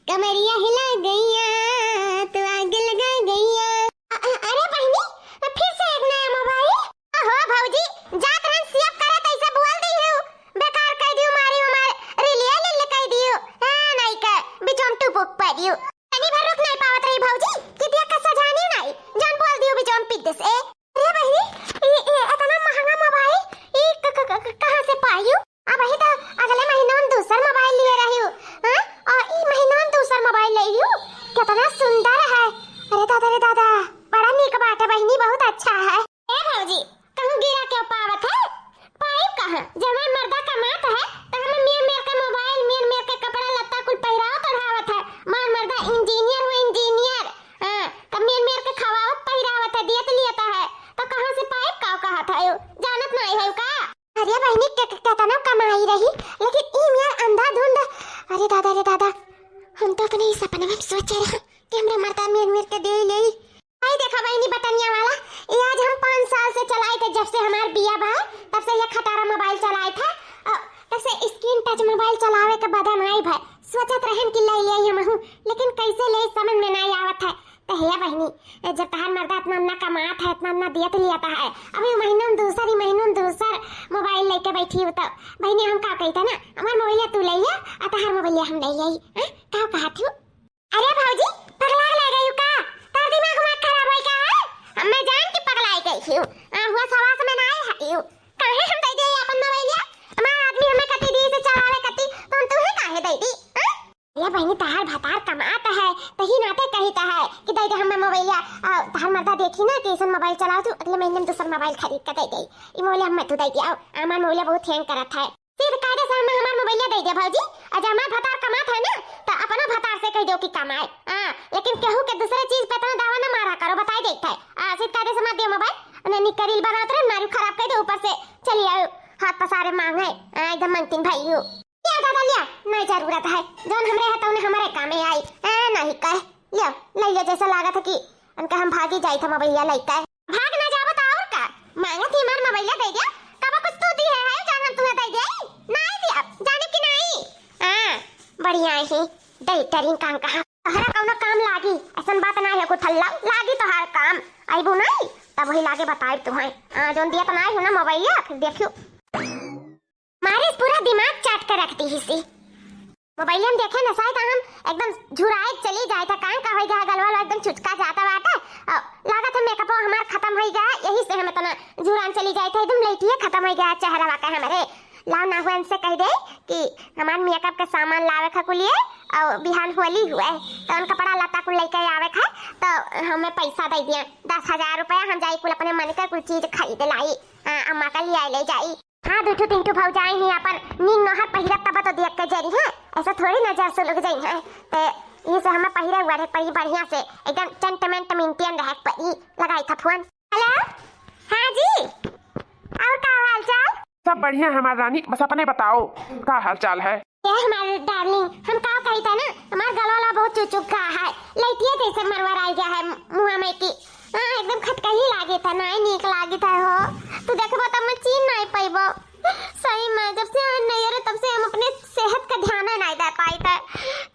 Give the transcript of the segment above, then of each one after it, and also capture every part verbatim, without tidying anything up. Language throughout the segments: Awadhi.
कमरिया हिला गइया, तू आग लगा गइया। अ-, अ-, अरे बहिनी, फिर से एक नया मोबाइल? ओहो भौजी, जात रहन सियप करत ऐसे बोल दिहु, बेकार कइ दिहु, मारी हमार रिलिया लिल कइ दिहु। हाँ, नहीं के बिचोम टुपुक पइ दिहु। तनी भर रुक नहीं पावत रही भौजी, कि दिया का सजानी नहीं, जौन बोल दिहु बिचोम पिद्दे से। अरे बहिनी, ई, ई इतना महंगा मोबाइल, ई क-, क-, क-, कहाँ से पायू? अबही तो अगले महीना में दूसर मोबाइल लिए रही हूँ, हाँ? और ई महीना में दूसर मोबाइल ले हूँ, कितना सुंदर है। अरे दादा रे दादा, बड़ा नीक बात है बहिनी, बहुत अच्छा है। ए भौजी, कहूँ गिरा के पावत है? पाइब कहाँ? जब हमार मर्दा कमात है, तो हमें मेर मेर के मोबाइल, मेर मेर के कपड़ा लत्ता कुल पहिरावत ओढ़ावत है। हमार मर्दा इंजीनियर हो, इंजीनियर। हाँ, तब मेर मेर के खवावत पहिरावत है, दियत लियत है, तो कहाँ से पाइब का कहत है? जानत नहीं है का? अरे बहिनी, के, के, केतना कमाई रही, लेकिन ई मेर अंधाधुंध। अरे दादा रे दादा, हम तो अपने ही सपने में सोचे रहे कि हमरा मर्दा मेर मेर के दे ले। आई देखा बहिनी बटनिया वाला, ये आज हम पाँच साल से चलाए थे, जब से हमार बिया बा, तब से ये खटारा मोबाइल चलाए थे, और तब से स्क्रीन टच मोबाइल चलावे के बदन आई भाई, सोचत रहन कि ले ले हमहू, लेकिन कैसे ले समझ में नहीं आवत है। तो हे बहिनी, जब तहार मर्दा इतना ना कमात है, इतना ना दियत लियत है, अभी महीना में दूसर ही महीना में दूसर मोबाइल लेके बैठी हूँ, तो बहिनी हम का कहते ना, हमार मोबाइल तू ले लिया, और तहार मोबाइल हम ले आई, हैं? का कहत हूँ? अरे भौजी, पगला ले गई का? तार दिमाग उमाग खराब होई का है? हम मैं जान के पगलाई गई हूँ। आ, हुआ सवास में ना आई हूँ। काहे हम दे दे अपन मोबाइलिया? हमार आदमी हमें कति दी से चलावे कति, तो हम तुम्हें काहे दे दी? हाँ? ये बहिनी तहार भतार कमात है, तही नाते कहित है कि दे दे हमें मोबाइलिया। आ, तहार मर्दा देखी ना कि ऐसन मोबाइल चलाओ तू, अगले महीने में दूसर मोबाइल खरीद के दे दे। ई मोबाइलिया हमें तू दे दिया, हमार मोबाइलिया बहुत हैंग करत है। सीध कायदे से हमें हमार मोबाइलिया दे दे भौजी, और जब हमार भतार कमात है ना, तो अपना भतार से कह दो कि कमाए। हाँ, लेकिन केहू के दूसरे चीज पे इतना दावा ना मारा करो, बताई देत है। आ, सीध कायदे से मत दियो मोबाइल, उन्हें निकरिल बनावत रहे, मारू खराब कर दे, ऊपर से चली आयो हाथ पसारे मांगे। आ, एकदम मंगतिन भाई हो। लिया दादा लिया, नहीं जरूरत है, जौन हमरे है तौने हमारे कामे आई। आ, नहीं कह, लियो, ले लियो, जैसा लागत है कि उनका हम भागी जाई था मोबाइलिया लेके। भाग ना जाबो तो और का? मांगत ही हमार मोबाइलिया दे दिया। कबो कुछ तू दी है, है जान हम तुम्हें दे दे? नहीं दिया, जाने कि नहीं? हाँ, बढ़िया ही। दे टरिंग कान कहा। तोहरा कौनो काम लागी, ऐसन बात ना है कुठल्ला। लागी तोहार काम। आईबू नहीं, तब वही लागे बताई तुम्हें। हाँ, जोन दिया तो नहीं हो ना मोबाइलिया, फिर देखियो। मारिस पूरा दिमाग चाट के रख दी हिसी। मोबाइल में देखे न शायद हम एकदम झुराए चली जाए था, काहे का होई गया गलवा एकदम चुचका जाता बाटे। अ, लागत है मेकअप हमार खत्म होई गया, यही से हम इतना झुरान चली जाए था, एकदम लइटिए खत्म होई गया चेहरा का हमारे। लाओ ना हुआ इनसे कह दे कि हमार मेकअप के सामान लावे खा कुलिए और बिहान होली हुए तो उन कपड़ा लत्ता कुल लेके आवे खा, तो हमें पैसा दे दिया दस हजार रुपया, हम जाई कुल अपने मन के कुल चीज खरीद लाई। हाँ, अम्मा का लिया ले जाई। हाँ, दू ठो तीन ठो भौजाई ही अपन नीक नोहर पहिरत तब तो देख के जरी है, ऐसा थोड़ी नजर से लुक जाई है। ते ये से हमें पहिरे उड़े पड़ी बढ़िया से, एकदम चंटमेंट मिंटियन रहे पड़ी। लगाई था फोन। हेलो, हाँ जी, और का हाल चाल? सब बढ़िया है हमार रानी, बस अपने बताओ का हाल चाल है? ए हमार डार्लिंग, हम का कही था ना, हमार गला वाला बहुत चुचुक गा है, लइटिया जैसे मरवर आई गया है मुँह में की। हाँ, एकदम खटकही लागे था, नाई नीक लागे था हो। तू देखबो तो मैं चीन नहीं पैबो। सही में, जब से हम नहीं रहे, तब से हम अपने सेहत का ध्यान ही नहीं दे पाई थे।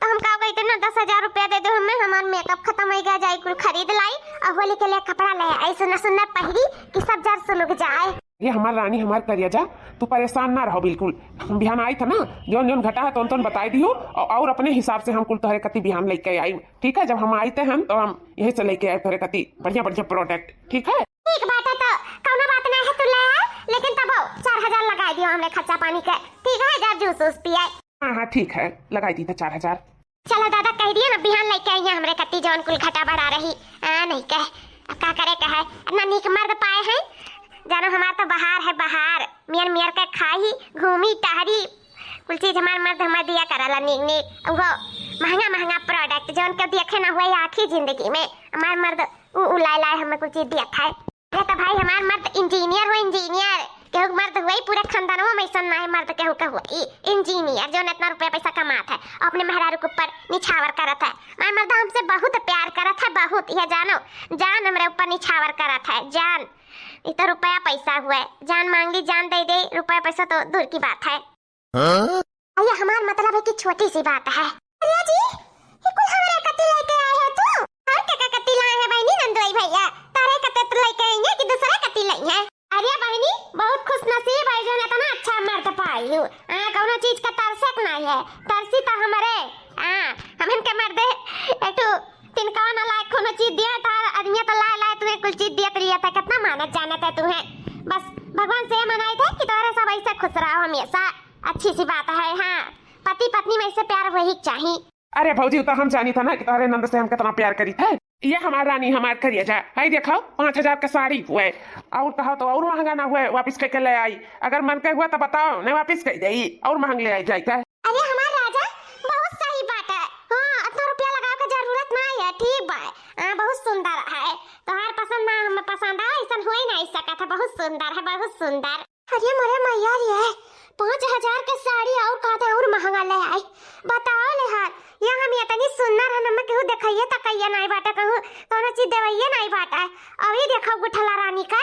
तो हम का कहते ना, दस हजार रुपया दे दो हमें, हमार मेकअप खत्म हो गया, जाई कुल खरीद लाई और होली के लिए कपड़ा ले आई, सुन्ना सुन्ना पहिरी कि सब जर सुलुग जाए। ये हमार रानी, हमार करिया जा, तू परेशान ना रहो बिल्कुल। हम बिहान आई था ना, जौन जौन घटा है तौन तौन बताई दियो और, और अपने हिसाब से हम कुल तोहरे कति बिहान लेके आई। ठीक है, जब हम आइते हैं तो हम यही से लेके आए तोहरे कति बढ़िया बढ़िया प्रोडक्ट। ठीक है, ठीक बात है, तो कौनो बात नहीं है, तू ले आ, लेकिन तब चार हजार लगाई दियो हमरे खर्चा पानी के। ठीक है, जब जूस वूस पिए। हाँ हाँ ठीक है, लगाई दी था चार हजार। चलो दादा, कह दिए ना, बिहान लेके आई है हमरे कति जौन कुल घटा बढ़ा रही। आ, नहीं कह, अब का करे कहे, इतना नीक मर्द पाए हैं, जानो हमार तो बहार है बहार, मियर मियर के खाई, घूमी टहरी, कुल चीज हमार मर्द हमार दिया करला नीक नीक। उहो महंगा महंगा प्रोडक्ट जौन के देखे ना हुए आखी जिंदगी में, हमार मर्द उ, उ लाए लाए हमें कुल चीज दिया था। ये तो भाई हमार मर्द इंजीनियर हो, इंजीनियर। केहू के मर्द हुए पूरे खानदानवा में ऐसा ना है मर्द केहू के हुए। ई इंजीनियर जौन इतना रुपया पैसा कमात है, अपने मेहरारू के ऊपर निछावर करत है। हमार मर्द हमसे बहुत प्यार करत है, बहुत, यह जानो, जान हमरे ऊपर निछावर करत है, जान। ई तो रुपया पैसा हुए, जान मांग ली, जान दे दे, रुपया पैसा तो दूर की बात है। हाँ? भैया, हमार मतलब है कि छोटी सी बात है। अरे जी, ये अरे भौजी, उ तो हम जानी था ना कि तोहरे नंद से हम कितना प्यार करी थे। ये हमार रानी, हमार करेजा, है देखो, पाँच हजार का साड़ी हुए, और कहो तो और महंगा ना हुए, वापस करके ले आई। अगर मन के हुआ तो बताओ, नहीं वापस कर दे, और महंग ले आई जाए का। अरे हमार राजा, बहुत सही बात है। हाँ, इतना रुपया लगावे के जरूरत नहीं है, ठीक बा। हाँ, बहुत सुंदर है। तोहार पसंद ना हमें पसंद आवे, ऐसन हो ही नहीं सकत है। बहुत सुंदर है, बहुत सुंदर। अरे मोरे मैया रे, पाँच हजार के साड़ी और कहते और महंगा ले आई। बताओ ले हाल, ये हम इतनी सुंदर है, हमें केहू देखइए तकइए नहीं बाटे, कहूँ कौनो चीज देवइए नहीं बाटे। अभी देखो गुठला रानी का,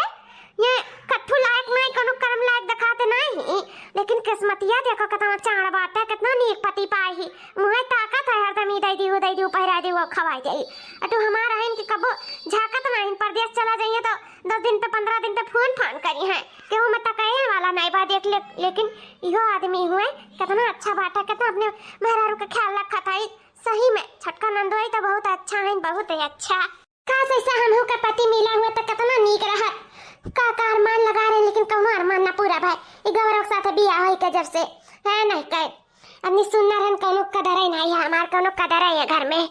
ये कट्ठू लायक नहीं, कोनो कर्म लायक दिखाते नहीं, लेकिन किस्मतिया देखो कितना चाड़ बाटे, कितना नीक पति पाई ही। मुँहे ताकत है हरदम, ई दई दी, उ दई दी, उ पहिरा दी, उ खवाई जाई। अ तू हमार आइन के कबो झाकत नहीं, परदेस चला जाइए तो दस दिन पे, पन्द्रह दिन पे फोन फान करी हैं, केहू में तकए वाला नहीं बा। देख ले, लेकिन इहो आदमी हुए कितना अच्छा बाटे, कितना अपने मेहरारू के ख्याल रखत है। सही में छोटका नंदोई तो बहुत अच्छा है, बहुत ही अच्छा। काश ऐसा हमहू के पति मिला हुआ तो कितना नीक रहत। का का अरमान लगा रहे, लेकिन कौनो अरमान ना पूरा भाई। ई गौरव के साथ बियाह होई के जब से है नहीं कहे, अतनी सुंदर हन, कौनो कदर ही नहीं है हमार, कौनो कदर है ये घर में।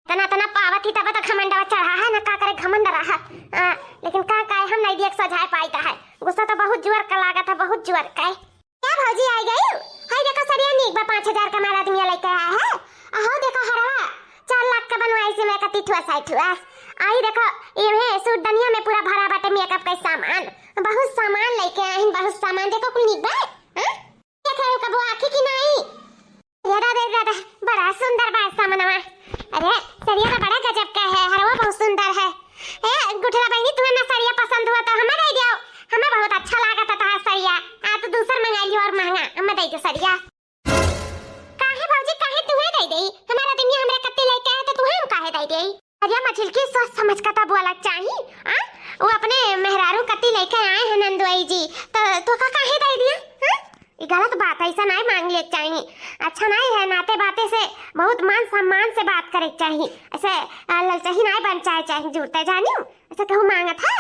तना तना पावत ही तब तो घमंडवा चढ़ा है ना, का करे घमंड रहा। आ, लेकिन का का हम नहीं देख सजाए पाई का है, गुस्सा तो बहुत जोर का लागत है, बहुत जोर का है। क्या भौजी आ गई? हाय देखो सड़िया नीक बा, पाँच हजार का हमारा आदमी लेके आया है। अहो देखो हरवा, चार लाख का बनवाई से मैं कती ठुआ साई ठुआ। आई देखो, ये सूट दनिया में पूरा भरा बाटे मेकअप का सामान, बहुत सामान लेके आए हैं, बहुत सामान। देखो कुल नीक बा। हाँ? देखो कबो आँखी की नहीं। ये दादा, दादा, बड़ा सुंदर बा सामनवा। अरे सड़िया तो बड़ा गजब का है, हरवा बहुत सुंदर है। ए गुठला बहनी, तुम्हें ना सड़िया पसंद हुआ तो हमें दे दियो, हमें बहुत अच्छा लागत है तोहार सड़िया। आ तो दूसर मंगा लियो और महंगा, हमें दे दो सड़िया। काहे भौजी, काहे तुम्हें दे देई? हमारा आदमी हमरा कत्ती लेके आए तो तुम्हें हम काहे दे देई? अरे मझिलकी, सोच समझ का तब बोला चाही। आ? वो अपने मेहरारू कत्ती लेके आए हैं नंदुआई जी, तो तो का काहे दे दिया? हाँ? ये गलत बात है, ऐसा नहीं मांग ले चाही। अच्छा नहीं है, नाते बाते से बहुत मान सम्मान से बात करे चाही। ऐसे आ, ललचही नहीं बन चाहे, चाहे जुड़ते जानियो, ऐसे कहूँ मांगत है।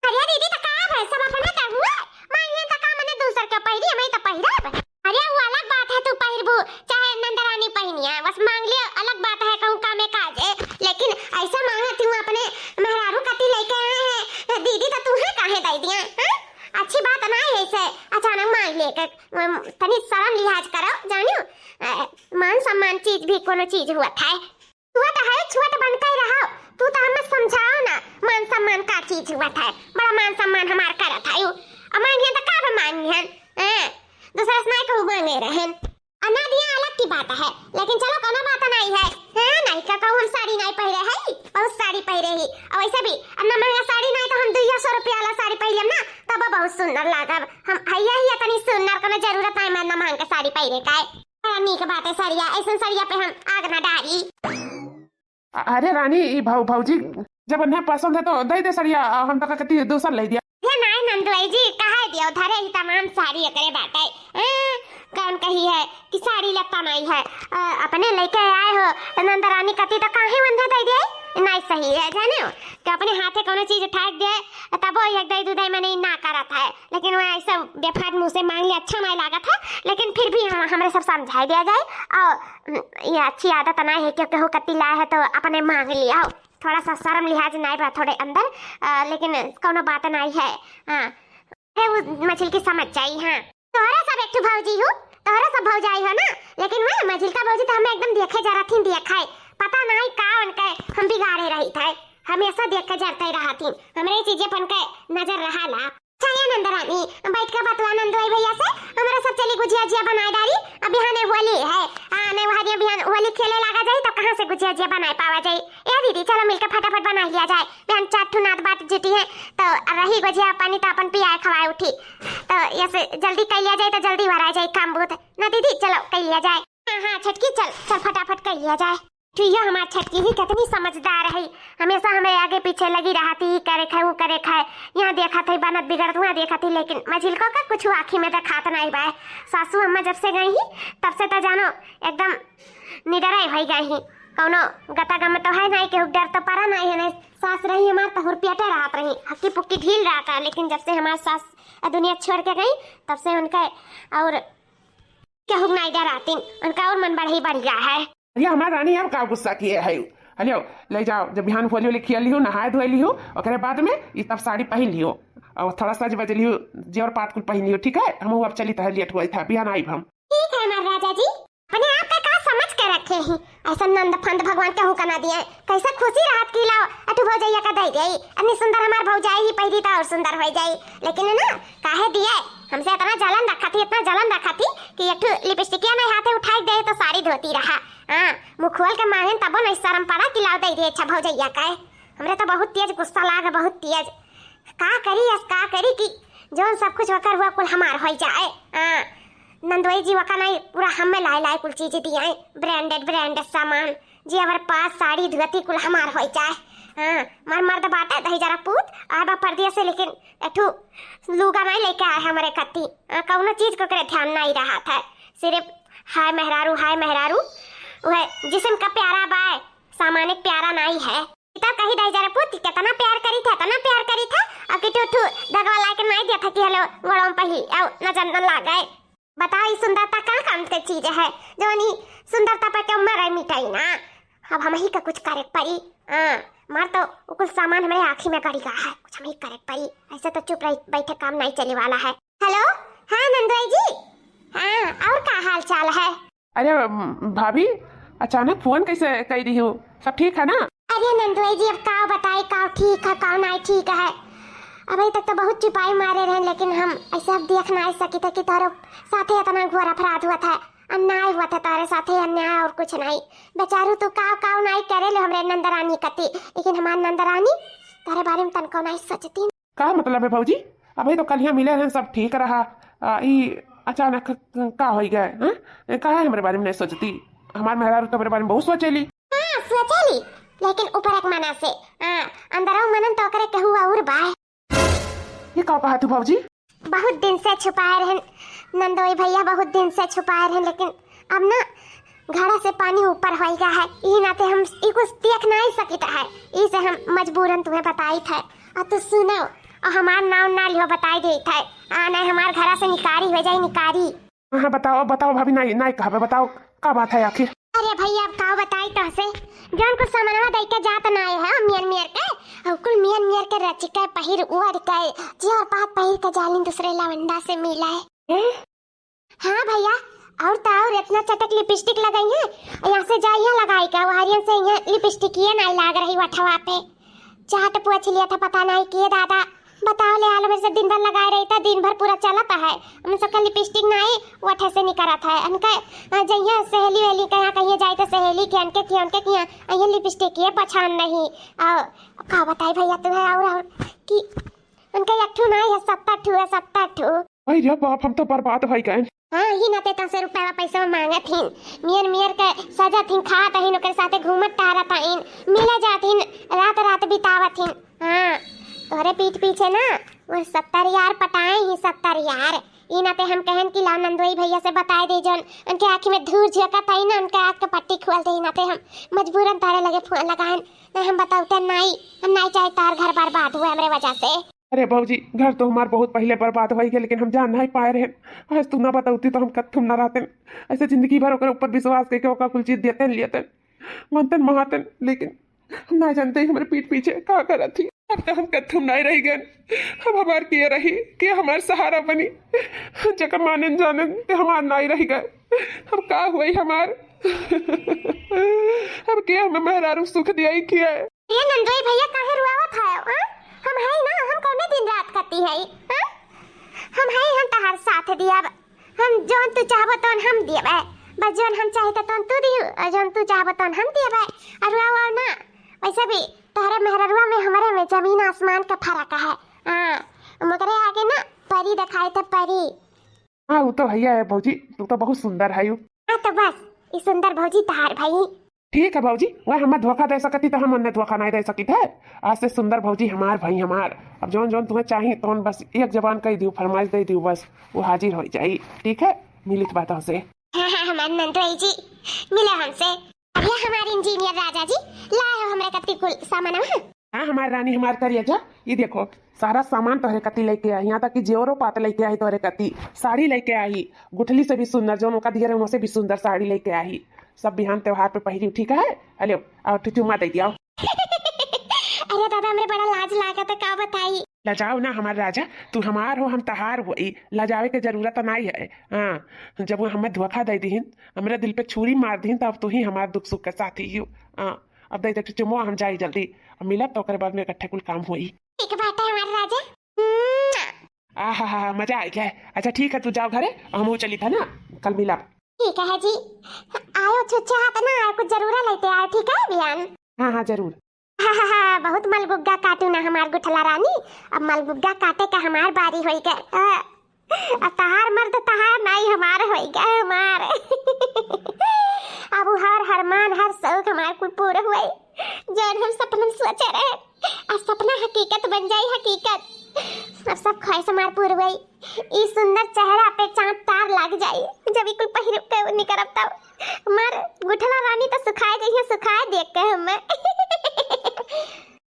अरे दीदी, त का भय, सब अपना त हुआ, मांगिया त का मने दूसर के पहिरी, हमें त पहिरब। अरे वो अलग बात है, तू पहिरबू चाहे नंदरानी पहिनिया, बस मांग लियो, अलग बात है, कहूँ कामे काजे। लेकिन ऐसा मांगत हूँ, अपने मेहरारू कती लेके आए हैं दीदी, त तू है काहे दे दिया, हाँ? अच्छी बात ना है ऐसे अचानक मांग लेके, अम, तनी शर्म लिहाज करो, जानियो, अ, मान सम्मान चीज भी कोनो चीज हुआ था। तू तो है छोट बन के रहो, तू तो हमें समझाओ ना, मान सम्मान का चीज हुआ था, बड़ा मान सम्मान हमार करत है। अब मांगी है तो का बा मांगी है, हैं? दूसरा से नहीं कहू मांगे रहन। अना दिया अलग की बात है, लेकिन चलो कोनो बात नहीं है। हाँ, नहीं का कहू हम साड़ी नहीं पहिरे है, बहुत साड़ी पहिरे ही। और वैसे भी अन्ना महंगा साड़ी नहीं तो हम दुइया सौ रुपया वाला साड़ी पहिरम ना, तब बहुत सुंदर लागब। हम हैया ही इतनी सुंदर, कोनो जरूरत नहीं मैं अन्ना महंगा साड़ी पहिरे का है। बड़ा नीक बाटे सड़िया, ऐसन सड़िया पे हम आग ना डारी। अ-, अरे रानी, ई भौ-, भौजी जब उन्हें पसंद है तो दे दे सड़िया, अ, हम तो कहती दूसर ले दिया। हे नाय नंदुआई जी, कहा दियो, धरे ही तमाम साड़ी एकरे बाटे। अ, कौन कही है कि साड़ी लगता नहीं है? अ, अपने लेके आए हो नंदरानी कती तो काहे वंधा दे दिए? नहीं सही है, जाने हो कि अपने हाथे कोनो चीज उठा दे तबो एक दे दू दे मने ना करत है। लेकिन वह ऐसा बेफाट मुँह से मांग ले, अच्छा नहीं लागत है, लेकिन फिर भी हम, हमरे सब समझाई दिया जाए। और, उम, ये अच्छी आदत नहीं है, क्योंकि हो कत्ती लाए है तो अपने मांग लिया हो, थोड़ा सा शर्म लिहाज नहीं बा थोड़े अंदर, अ, लेकिन कौनो बात नहीं है। हाँ, अरे वो मझिल की समझ जाई। हाँ, तोहरा सब एक ठो भौजी हो, तोहरा सब भौजाई हो ना, लेकिन वह मझिल का भौजी तो हमें एकदम देखे जरा थी, देखाए, पता नहीं का उनके हम बिगाड़े रही थे, हमेशा देख के जरते रहा थी, हमरे चीजें पन के नजर रहा ला। चलिए नंदरानी, बैठ के बतवा नंदोई भैया से, हमरा सब चली गुजिया जिया बनाए डारी। अब बिहाने होली है, आ, नहीं वहाँ दिया बिहान होली खेले लागा जाई, तो कहाँ से गुजिया जिया बनाए पावा जाई? ए दीदी, चलो मिलके फटाफट बना लिया जाए, बिहान चार ठो नात बात जुटी है, तो रही गुजिया पानी तो अपन पियाए खवाए उठी, तो ऐसे जल्दी कर लिया जाए, तो जल्दी वरा जाए काम बहुत ना दीदी, चलो कर लिया जाए। हाँ, हाँ, छोटकी, चल, चल, फटाफट कर लिया जाए। चुइया हमार छोटकी ही कितनी समझदार है, हमेशा हमें आगे पीछे लगी रहती, ई करे खाए, वो करे खाए, यहाँ देखा थे बनत बिगड़त, वहाँ देखा थे, लेकिन मझिलको का कुछ आँखी में देखात नहीं बाय। सासू अम्मा जब से गई ही, तब से तो जानो एकदम निडराई हो गई ही, कौनो गता गम तो है नहीं, केहू डर तो पड़ा नहीं है, नहीं सास रही हमार तो हुरपियाटे रहत रही, हक्की पुक्की ढील रहता, लेकिन जब से हमार सास दुनिया छोड़ के गई, तब से उनका और केहू नहीं डरातीन, उनका और मन बढ़ ही बढ़ गया है। ये हमार रानी, हम का गुस्सा किए है? हलियो, ले जाओ, जब बिहान होली होली खेल लियो, नहाए धोए लियो, ओकरे बाद में ये तब साड़ी पहन लियो और थोड़ा सज बज लियो, जेवर पात कुल पहन लियो, ठीक है? हम अब चली, तहर लेट हुआ था, बिहान आइब हम। ठीक है हमार राजा जी, अपने आप का का समझ के रखे ही? ऐसा नंद फंद भगवान केहू का ना दिए। कैसे खुशी रहत कि लाओ अठू भौजैया का दे दे, इतनी सुंदर हमार भौजाई ही पहिरी तो और सुंदर हो जाई। लेकिन ना, काहे दिए? हमसे इतना जलन रखा थी, इतना जलन रखा थी कि एक ठो लिपस्टिकिया में हाथे उठाई दे तो साड़ी धोती रहा। हाँ, मुँह खोल के मांगेन तबो नहीं शर्म पड़ा कि लाओ दे दे अच्छा भौजैया का है। हमरे तो बहुत तेज गुस्सा लाग, बहुत तेज। का करी, अस का करी कि जौन सब कुछ होकर हुआ कुल हमार हो जाए। हाँ, नंदोई जी वका नहीं, पूरा हमें लाए लाए कुल चीज दिए, ब्रांडेड ब्रांडेड सामान, जेवर पास, साड़ी धोती कुल हमार हो जाए। हाँ, मार मर्द बाटे दही जरा पूत आए बा परदेस से, लेकिन एठू लूगा नहीं लेके आए हमारे कत्ती। हाँ, कौनो चीज को करे ध्यान नहीं रहा था, सिर्फ हाय मेहरारू, हाय मेहरारू, वह जिसम का प्यारा बाय, सामान एक प्यारा नहीं है। तो कही दही जरा पूत कितना प्यार करी था, इतना प्यार करी था, और कि ठू ठू दगवा लाए के नहीं दिया था कि हेलो गोड़ों पही आओ नजर न लागे। बताओ, ई सुंदरता का काम के चीज है, जौन ई सुंदरता पर के मरे मिटाई ना। अब हम ही का कुछ करे के पड़ी। हाँ, मार तो उ कुल सामान हमरे आँखी में गड़ी गा है, कुछ हम ही करे के पड़ी। ऐसे तो चुप रही बैठे काम नहीं चले वाला है। हेलो, हाँ नंदोई जी, हाँ, और का हाल चाल है? अरे, म, भाभी, अचानक फोन कैसे कर रही हो? सब ठीक है ना? अरे नंदोई जी, अब का बताई, का ठीक है, का नहीं ठीक है। अभी तक तो बहुत चुपाई मारे रहे, लेकिन हम ऐसे अब देख नहीं सकी थे कि तोरे साथे इतना घोर अपराध हुआ था, अन्याय हुआ था तोरे साथे, अन्याय और कुछ नहीं। बेचारू तू काव काव नहीं करे लो हमरे नंदरानी कती, लेकिन हमार नंदरानी तोरे बारे में तनको नहीं सोचती। का मतलब है भौजी? अभी तो कल यहाँ मिले रहे, सब ठीक रहा, आ, ई अचानक का हो गए, हाँ? काहे हमरे बारे में नहीं सोचती? हमार मेहरारू तो हमरे बारे में बहुत सोचेली। हाँ, सोचेली, लेकिन ऊपर एक मना से, हाँ, अंदर मनन तो ओकरे केहू और बा। ये का कहा तू भौजी? बहुत दिन से छुपाए रहन नंदोई भैया, बहुत दिन से छुपाए रहन, लेकिन अब ना घड़ा से पानी ऊपर हो गया है, ई नाते हम ई कुछ देख नहीं सकित है, ई से हम मजबूरन तुम्हें बताई थे। और तू सुनो, और हमार नाम ना लियो, बताई देत है, आ नहीं हमार घरा से निकारी हो जाई, निकारी। हाँ, बताओ, बताओ भाभी, नहीं, नहीं कहबे, बताओ, का बात है आखिर? अरे भैया, अब का बताई तोहसे, जौन कुछ सामानवा दई के जात ना आए है मियर मियर के, और कुल मियर मियर के रच के पहिर ओढ़ के, जेवर पात पहिर के जालिन दूसरे लवंडा से मिले। हैं? हाँ भैया, और तो और इतना चटक लिपस्टिक लगाई है, यहाँ से जाइए लगाई के, वहारियन से यहाँ लिपस्टिक ये नहीं लाग रही वठवा पे। चाट पोछ लिया था, पता नहीं के दादा। बताओ ले, आलम से दिन भर लगाए रही था, दिन भर पूरा चलत है। हम सबका लिपस्टिक नहीं वठे से निकलत है। उनका, अ, जइया सहेली वहेली के यहाँ कहीं जाए तो सहेली के उनके, के उनके किया, अ, ये लिपस्टिक ये पछान नहीं। और का बताई भैया तुम्हें, और, और कि उनका एक ठू नहीं है, सत्तर ठू है, सत्तर ठू। अरे बाप, हम तो बर्बाद हो गए। हाँ, ही नाते तोसे रुपया पैसा मांगत हिन, मियर मियर के सजत हिन, खात हिन, ओकरे साथे घूमत टहरत हिन, मिले जात हिन, रात रात बितावत हिन। हाँ, तोहरे पीठ पीछे ना वो सत्तर यार पटाए ही, सत्तर यार। ई नाते हम कहन कि लाओ नंदोई भैया से बताए दे, जौन उनके आँखी में धूर झोंकत है ना, उनके आँख के पट्टी खोल दे। ई नाते हम मजबूरन तारे लगे फोन लगाएन, नहीं हम बताउते नहीं, हम नहीं चाहे तार घर बर्बाद हुए हमरे वजह से। अरे भौजी, घर तो हमार बहुत पहले बर्बाद हो गया, लेकिन हम जान नहीं पाए रहे। आज तू ना बताउती तो हम कत्थुम ना रहते। ऐसे जिंदगी भर ओकर ऊपर विश्वास करके ओकर कुल चीज देते लेते, मनते महाते, लेकिन हम ना जानते ही हमारे पीठ पीछे का करत थी। अब तो हम कत्थुम नहीं रह गए। अब हमार के रही, के हमार सहारा बनी? जकर मानन जानन ते हमार नहीं रह गए। अब का हुई हमार? अब के हमें मेहरारू सुख दिया ही किया है? ये नंदोई भैया काहे रुआवत है, हाँ? हम है ना, हम कौने दिन रात कती है, हाँ? हम है, हम तहार साथ दियब, हम जौन तू चाहबो तौन हम दियब, बस जौन हम चाही त तौन तू दिहु, और जौन तू चाहबो तौन हम दियब। और रुआओ ना, वैसे भी तहरे मेहररुआ में हमरे में जमीन आसमान का फर्क है, हाँ, मगरे आगे ना परी दिखाए थे, परी। हाँ, वो तो भैया है भौजी, तू तो बहुत सुंदर है यू। हाँ, तो बस, ई सुंदर भौजी तहार भई। ठीक है भौजी, वह हमें धोखा दे सकती तो हम उन्हें धोखा नहीं दे सकित है। आज से सुंदर भौजी हमार भई हमार। अब जौन जौन तुम्हें चाही तौन बस एक जबान कही दियो, फरमाइश दे दियो, बस वो हाजिर हो जाई। ठीक है, मिलित बात से। हाँ, हाँ, हमार नंदोई जी, मिलो हमसे। अरे हमार इंजीनियर राजा जी, लाए हो हमरे कत्ती कुल सामान, हाँ? हाँ, हमार रानी, हमार करेजा, ये देखो, सारा सामान तोहरे कत्ती लेके आई, यहाँ तक कि जेवरो पात लेके आई तोहरे कत्ती, साड़ी लेके आई, गुठली से भी सुंदर, जौन ओका दिए रहे, वहाँ से भी सुंदर साड़ी लेके आई, सब बिहान त्योहार पे पहिरी, ठीक है? अले, आओ, ठो चुम्मा दे दिया। अरे दादा, हमरे बड़ा लाज लागत है, का बताई? लजाओ ना हमार राजा, तू हमार हो, हम तहार हो, ई लजावे के जरूरत नाई है। हाँ, जब वो हमें धोखा दे दीहिन, हमरे दिल पे छुरी मार दीहिन, तब तू ही हमार दुख सुख के साथी हो। हाँ, अब दे दे चुम्मा, हम जाई जल्दी, अब मिलब तो ओकरे बाद में इकट्ठे कुल काम होई। ठीक बात है हमार राजा। आहा हा हा, मजा आ गया है। अच्छा ठीक है, तू जाओ घरे, हम चली था ना, कल मिलब। ठीक है जी, आयो छुच्छे हाथ ना, कुछ जरूरा लेते आयो, ठीक है बिहान? हाँ हाँ जरूर। हा हा हा, बहुत मलगुग्गा काटू ना हमार गुठला रानी, अब मलगुग्गा काटे का हमार बारी होई गए। आ, अब तहार मर्द तहार नाई, हमार होई गए हमार। अब हर हरमान हर शौक हमार कुल पूरा हुए, जौन हम सपनन सोचे रहे, आ सपना हकीकत बन जाई हकीकत। अब सब ख्वाहिश हमार पूर हुई। ई सुंदर चेहरा पे चांद तार लाग जाई, जब ई कुल पहिर के निकरब तब। हमार गुठला रानी तो सुखाए जइहे, सुखाए देख के हमें।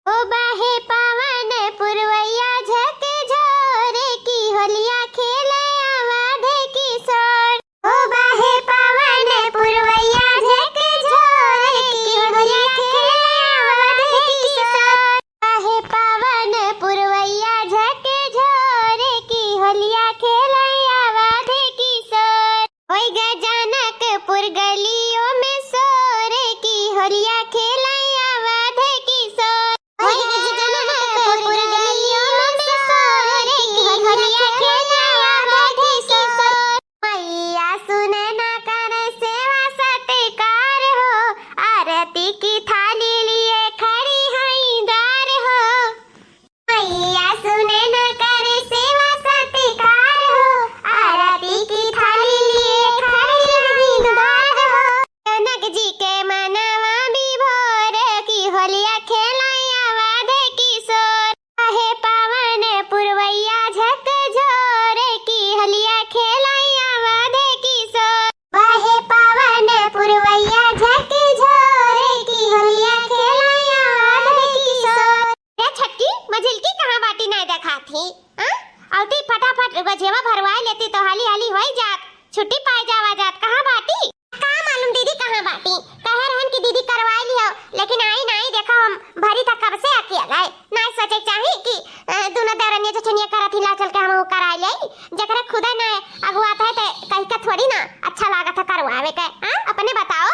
ओ बाहे पावन पुरवैया झक झोरे की होलिया खेले आवाध किशोर। ओ बाहे पावन पुरवैया झक झोरे की होलिया खेले आवाध किशोर। बाहे पावन पुरवैया झक झोरे की होलिया खेले आवाध किशोर। होई गए जनकपुर गलियों में शोर की होलिया खेले आवाध किशोर। होई गए जनकपुर गलियों में शोर की होलिया खेले आवाध किशोर। मैया सुनैना कर सेवा सत्कार हो, आरती की थाली लिए खड़ी हैं द्वार हो। मैया सुनैना कर सेवा सत्कार हो, आरती की थाली लिए खड़ी हैं द्वार हो। जनक जी के मनवा विभोर की होलिया खेले आवाध किशोर। बाहे पावन पुरवैया झक झोरे की होलिया खेले आवाध किशोर। बाहे पावन पुरवैया झक झोरे की होलिया खेले आवाध किशोर। रे छटकी, मझिलकी कहाँ बाटी, नाय देखात ही? हाँ? अउती फटाफट गझेवा भरवाए लेती तो हाली हाली होई जात, छुट्टी पाए जावा जात। कहाँ बाटी? का मालूम दीदी कहाँ बाटी? कहे रहन कि दीदी करवाए लियो, लेकिन आई नाई। देखो हम भरी था कब से अकेले। नाई सोचे चाही कि, अ, दोनों देवरनिया चचनिया करत ही, ला चल के हमहू कराए ले। जेकरे खुदे नाई अगुआत है ते कही का थोड़ी ना अच्छा लागत है करवावे के। हाँ, अपने बताओ,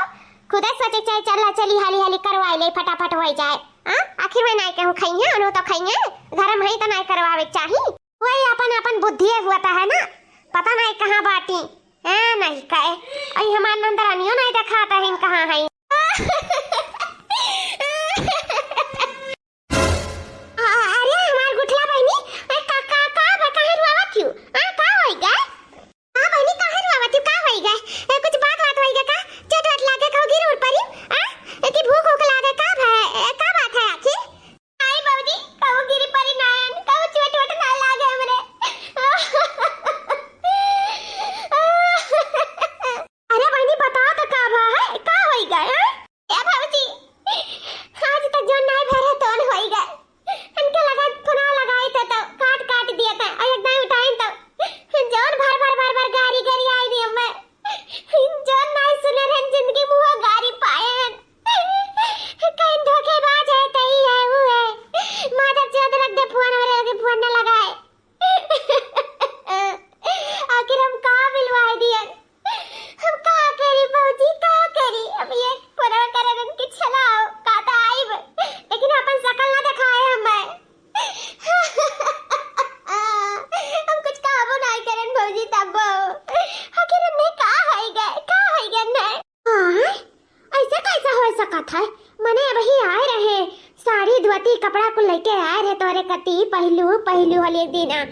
खुदे सोचे चाही, चल ला चली हाली हाली करवाए ले, फटाफट होई जाए। हाँ, आखिर में नाई कहूँ खइहे, उन्हों तो खइहे, घर में ही तो नाई करवावे के चाही। वही अपन अपन बुद्धिए हुआ था है ना, पता नाई कहाँ बाटी। ए, नहीं कहे। अई हमार नंदरानियो नहीं देखात है, कहाँ है? आ, अरे हमार गुठला बहिनी, ए, का, का, का बा, काहे रोवत हियो? आ, का होई गा? हाँ बहिनी, काहे रोवत हियो? का होई गा? ए, कुछ बात, बात होई गा का? चोट, वाट लागे, कहूँ गिर, उर परी? आ, ए, कि भूख, उख लागे, का भा, ए, का बात है आखिर? आई भौजी, कहूँ गिरी परी नायन, कहूँ चोट वोट ना लागे हमरे। अरे बहिनी, बताओ तो का भा है, का होई गए, हाँ? ए भौजी, आज तक जोन नाई भरे तोन होई गए। इनके लगा फोना लगाई थे तो काट काट दिया था, और एक दाई उठाइन तो जोन भर भर भर भर गारी गारी आई दी हमें। जोन नाई सुने रहन जिंदगी में वो गारी पाए हैं। कहीं धोखेबाज है, तही है, वो है। मादर चोद रख दे फोन, और के फोन न लगाए। आखिर हम का बिलवाए दिया? हम का करी भौजी, का करी? हम ये फोन करे रहन कि चलाओ, का तो आइब, लेकिन अपन शकल ना दिखाए हमें। हम कुछ कहबो नाई करन भौजी तब्बो। आखिर हमने का होई गए, का होई गए ने? हाँ, ऐसे कैसे हो सकत है? मने अबही आए रहे, साड़ी धोती कपड़ा कुल लेके आए रहे तोरे कती, पहिलू, पहिलू होली के दिना।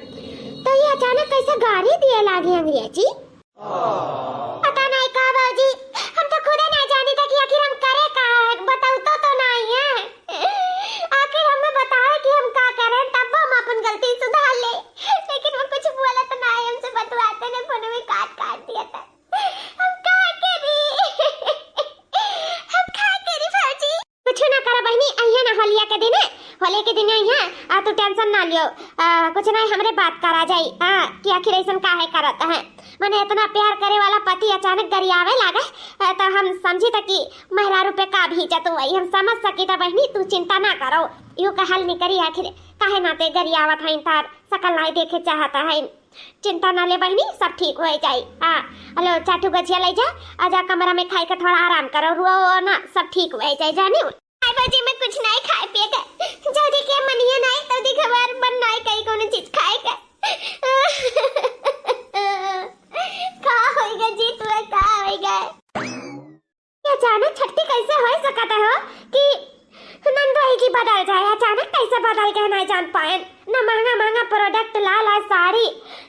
तो ये अचानक कैसे गारी दिए लागी अंग्रेजी? पता नहीं का भौजी, हम तो खुदे ना जानी था कि आखिर हम करे का है, बताओ तो, तो नहीं है। आखिर हमें बतावे कि हम का करें, तब हम अपन गलती सुधार ले। लेकिन वो कुछ बोलत ना है, हमसे बतवाते ने फोन में काट काट दिया था। हम का करी? हम का करी भौजी? कुछ ना करा बहिनी, अइहे ना होलिया के दिने, होली के दिने अइहे, आ तू tension ना लियो। आ, कुछ नहीं, हमरे बात करा जाई, आ, कि आखिर ऐसन काहे करत है। मने इतना प्यार करे वाला पति अचानक गरियावे लागे, है तो हम समझी त कि मेहरारू पे का बीतत होई, हम समझ सकी त बहिनी, तू चिंता ना करो, यू का हल निकरी। आखिर काहे नाते गरियावत हईन, तार सकल नाई देखे चाहत हईन। चिंता ना ले बहिनी, सब ठीक होइ जाई। हाँ, लो चार ठो गछिया लइ जा, आ जा कमरा में खाइ के थोड़ा आराम करो, रुओ ना, सब ठीक होइ जाई, जानिउ। हाय भौजी, मैं कुछ नाई खाए पिए के, जल्दी के मनिए नाई, तो देख हमार मन नाई कहीं कोनो चीज खाए के। का होइगा जी, तू का होइगा? ये अचानक छट्टी कैसे होइ सकत हो कि नंदोई जी बदल जाए? अचानक कैसे बदल गए, नाई जान पाएन। ना महंगा महंगा product ला ला, साड़ी,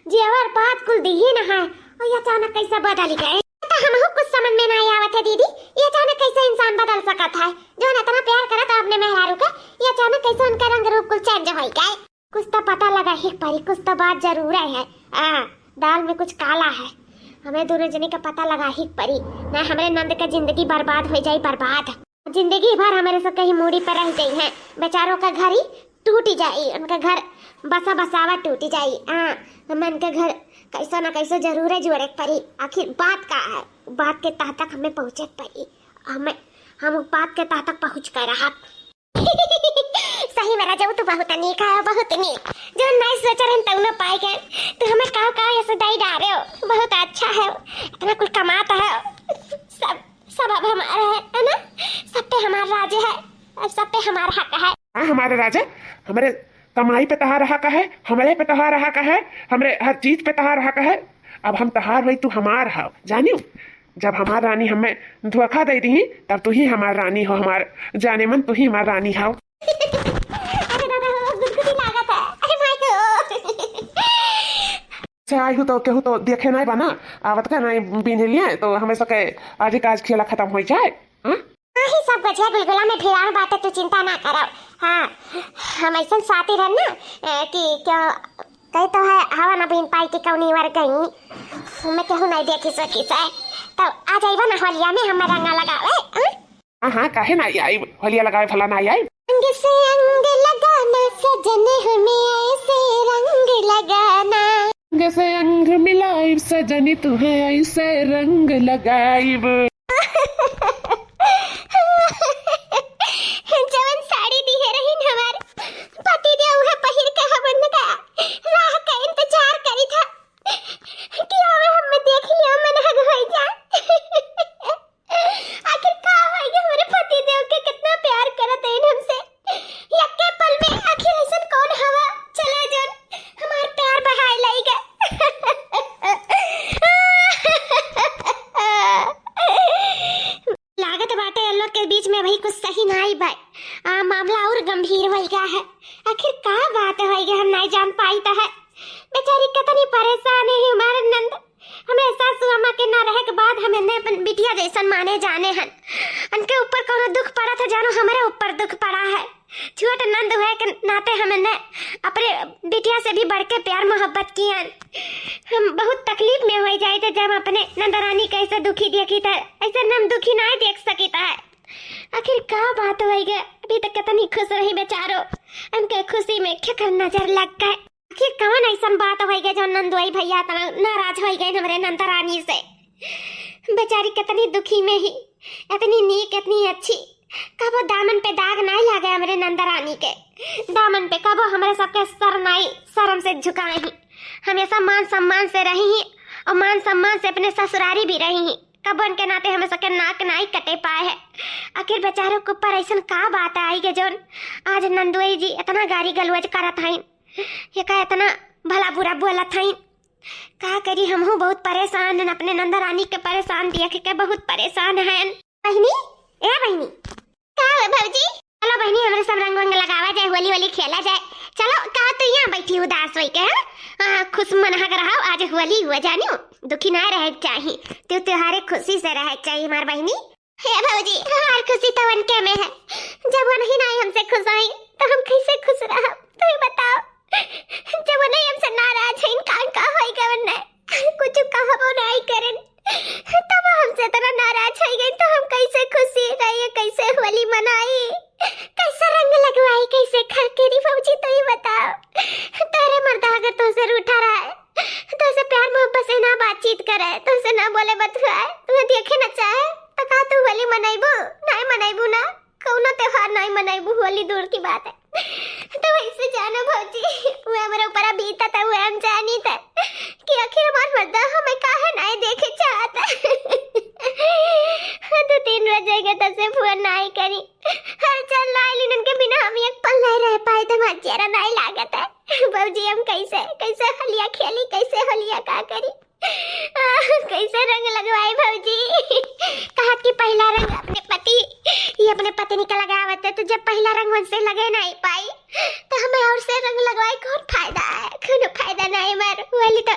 जेवर, बात कुल दिही न है, और ये अचानक कैसे बदल गए? तो हमहू कुछ समझ में नाई आवत है दीदी, ये अचानक कैसे इंसान बदल सकत है? जौन इतना प्यार करत है अपने मेहरारू का, ये अचानक कैसे उनका रंग रूप कुल change होइ गए? कुछ तो पता लगाही के परी, कुछ तो बात जरूर है। आ, दाल में कुछ काला है। हमें दोनों जने का पता लगाही के परी, ना हमरे नंद का जिंदगी बर्बाद होइ जाई, बर्बाद। जिंदगी भर हमरे सब कहीं मूड़ी पर रह जाई हैं। बेचारों का घर ही टूट जाई, उनका घर बसा बसावा टूट जाई। हाँ, हमन के घर कैसा ना कैसा जरूर है जोड़े के परी। आखिर बात का है, बात के तह तक हमें पहुँचे के परी। हमें, हम बात के तह तक पहुँच के रहब। सही में राजा, तू बहुत नीक है, बहुत नीक। जो नाई सोचे रहन तौनो पाए गए। तू हमें काव काव ऐसे दई डारे हो, बहुत अच्छा है। इतना कुछ कमात है, सब, सब अब हमारा है, है ना? सब पे हमारा राज है, अब सब पे हमारा हक है। हाँ, हमारा राज है, हमरे कमाई पे तोहार हक है, हमरे पे तोहार हक है, हमरे हर चीज पे तोहार हक है। अब हम तोहार होई, तू हमार हो, जानियो। जब हमार रानी हमें धोखा दे दी, तब तू ही हमार रानी हो, हमार जाने मन, तू ही हमार रानी हो। अरे दादा हो, गुदगुदी लागत है। अरे माई को। अच्छा, आई हूँ तो केहू तो देखे नाई बा ना, आवत का नाई बीने लिए, तो हमें सके आज ही काज खेला खत्म हो जाए। हाँ? हाँ, ही सब गछिया गुलगुला में भिड़ान बाटे, तू चिंता ना करो। हाँ, हम ऐसन साथी रहन ना, ए, कि क्यों कही तो है, हवा ना बीन पाई कि कौनी वर गई, हमें केहू नहीं देखी सकी से। तो आ जाइबा ना होलिया में हमें रंगा लगावे, हाँ? हाँ, हाँ, काहे ना आई? होलिया लगावे भला ना आई? अंग से अंग लगाना सजन, हमें ऐसे रंग लगाना। अंग से अंग मिलाइब सजनी, तुहे ऐसे रंग लगाइब। जवन साड़ी दिहे रहीन हमार पति देव, उहे पहिर के हमन का राह का इंतजार करी था कि आवे, हमें देख लियो, मन हग होई जा। आखिर का होई गए, हमरे पति देव के कितना प्यार करत हैं हमसे। यक्के पल में आखिर ऐसन कौन हवा चला जौन हमार प्यार बहाए लाई गए। लागत बाटे ये लोग के बीच में भाई कुछ सही नाई बाय। आ, मामला और गंभीर होई गया है। आखिर का बात होई गया, हम नाई जान पाई तो है। बेचारी कितनी परेशान है हमारे नंद। हमें सासू अम्मा के ना रहे के बाद हम इन्हें अपन बिटिया जैसन माने जाने हन। उनके ऊपर कौनो दुख पड़ा था, जानो हमरे ऊपर दुख पड़ा है। छोट नंद हुए के नाते हम इन्हें अपने बिटिया से भी बढ़ के प्यार मोहब्बत कियन। हम बहुत तकलीफ में हो जाए थे जब अपने नंद रानी के ऐसे दुखी देखी था। ऐसे हम दुखी ना देख सकी था। आखिर का बात होई गए, अभी तक कितनी खुश रही बेचारो, उनके खुशी में केकर नजर लग गए। आखिर कवन ऐसन बात होई गए जो नंदोई भैया इतना नाराज होई गए हमरे नंद रानी से? बेचारी कितनी दुखी में ही, इतनी नीक, इतनी अच्छी, कबो दामन पे दाग नाई लागे हमरे नंद रानी के। दामन पे कबो हमरे सबके सर नाई शर्म से झुकाए ही, हमेशा मान सम्मान से रही ही और मान सम्मान से अपने ससुरारी भी रही ही। कबो उनके नाते हमें सबके नाक नाई कटे पाए है। आखिर बेचारों के ऊपर ऐसन का बात आई गए जौन आज नंदोई जी इतना गारी गलौज करत हईन? ये का इतना भला बुरा बोलत हईन? का करी, हमहू बहुत परेशान हन, अपने नंद रानी के परेशान देख के बहुत परेशान हन। बहिनी, ए बहिनी। का हो भौजी? चलो बहिनी, हमरे सब रंग वंग लगावा जाए, होली वोली खेला जाए। चलो, का तू यहाँ बैठी उदास होई के, हाँ? हाँ, खुश मनहक रहो, आज होली हुआ जानियो, दुखी ना रहे के चाही। तू त्योहारे खुशी से रहे के चाही हमार बहिनी। हे भौजी, हमार खुशी तो उनके में है। जब वो नहीं ना हमसे खुश होई, तो हम कैसे खुश रहब? तू ही बताओ। जब वो नहीं हमसे नाराज है, इनका का होई गवन ने? कुछ कहबो नहीं करन। तब हमसे इतना नाराज होई गई, तो हम कैसे खुशी रही, कैसे होली मनाई, कैसे रंग लगवाई, कैसे खरकेरी? भौजी, तू ही बताओ। तेरे मर्दा अगर तुमसे रूठा रहा है, तुमसे प्यार मोहब्बत से ना बातचीत करे, तुमसे ना बोले बतुआए, तुम्हें देखे ना चाहे, मनाइबू होली दूर की बात है। तो वैसे जानो भौजी, वो हमरे ऊपर बीता था, वो हम जानी था कि आखिर हमार मर्दा हमें काहे नाई देखे चाहता। दो तीन बजे के तसे फोन नाई करी, हलचल नाई ली, उनके बिना हम एक पल नहीं रह पाए, तो हमार चेहरा नाई लागत है। भौजी, हम कैसे, कैसे होलिया खेली, कैसे होलिया का करी? आह, कैसे रंग लगवाई भौजी? कहत कि पहिला रंग अपने पति, ये अपने पत्नी का लगावत है, तो जब पहिला रंग उनसे लगे नाई पाई, तो हमें और से रंग लगवाई, कौन फायदा है? कोनो फायदा नाई, मार वाली तो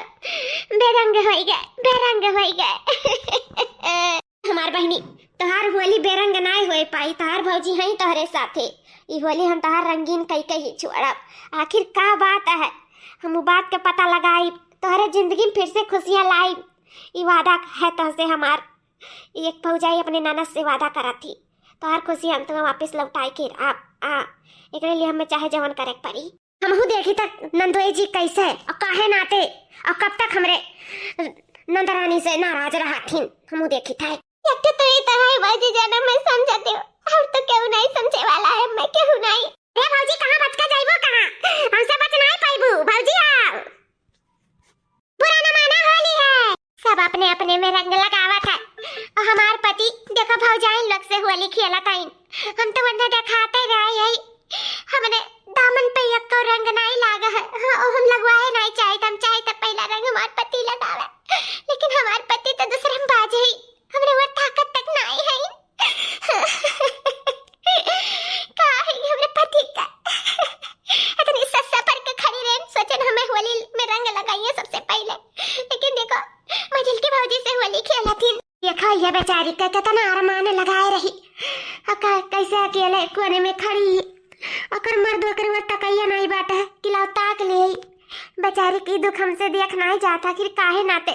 बेरंग होई गए, बेरंग होई गए। हमार बहिनी, तोहार होली बेरंग नाई होए पाई, तोहार भौजी हई तोहरे साथे। ई होली हम तोहार रंगीन कई कई छोड़ब। आखिर का बात है, हम उ बात के पता लगाई, तोहरे जिंदगी में फिर से खुशियाँ लाई। ई वादा है तोहसे हमार। एक भौजाई अपने ननद से वादा करत थी, तोहार खुशी हम तुम्हें वापस लौटाई के आ, आ, एकरे लिए हमें चाहे जवन करे के पड़ी। हमहू देखी तक नंदोई जी कैसे और काहे नाते और कब तक हमरे नंदरानी से नाराज रहथिन, हमहू देखी था। एक तो तू ही तो है भौजी, जेना मैं समझती हूँ, और तो केहू नहीं समझे वाला है, मैं केहू नहीं। अरे भौजी, कहाँ बच के जाइबो, कहाँ? हमसे बच नहीं पाइबू भौजी, आओ। बुरा न माना, होली है, सब अपने अपने में रंग लगावत है। और हमार पति, देखो भौजाइन लोग से होली खेलत आइन, हम तो उन्हें दिखाते रहे यही, हमने दामन पे एको रंग नहीं लागा है। हाँ, और हम लगवाए नहीं चाहित, हम चाहित पहला रंग हमार पति लगावे, लेकिन हमार पति तो दूसरे में बाजे ही, हमरे वो ताकत तक नहीं है। का है हमरे पति का? इतनी सस्सा पर के खड़ी रहन, सोचन हमें होली में रंग लगाइए सबसे पहले, लेकिन देखो, मझिल के भौजी से होली खेलत हिन। देखो, ये बेचारी के कितना अरमान लगाए रही, आ का, कैसे अकेले कोने में खड़ी ही। ओकर मर्द ओकर ओर तकैया नहीं बाटे कि लाओ ताक ले। बेचारी की दुख हमसे देख नहीं जाता, आखिर काहे नाते,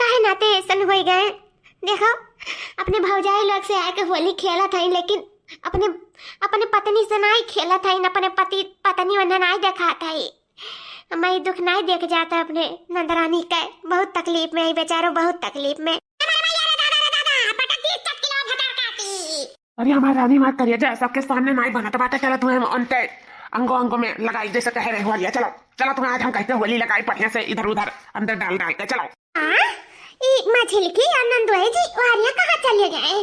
काहे नाते ऐसन होई गए। देखो, अपने भौजाई लोग से आके होली खेलत हई, लेकिन अपने, अपने पत्नी से नाई खेलत हई, अपने पति, पत्नी उन्हें नाई देखात हई। मैं ई दुख नाई देख जाता अपने नंदरानी के। बहुत तकलीफ में है बेचारो, बहुत तकलीफ में। अरे हमार रानी, हमार करेजा, सबके सामने नाई बनत बाटे। चला तुम्हें हम अंते अंगो अंगो में लगाई, जैसे कहे रहे होलिया। चलो, चलो तुम्हें आज हम कहते होली लगाई बढ़िया से, इधर उधर अंदर डाल डाल के। चलो। हाँ, ई मझिलकी और नंदोई जी वहरिया कहाँ चले गए?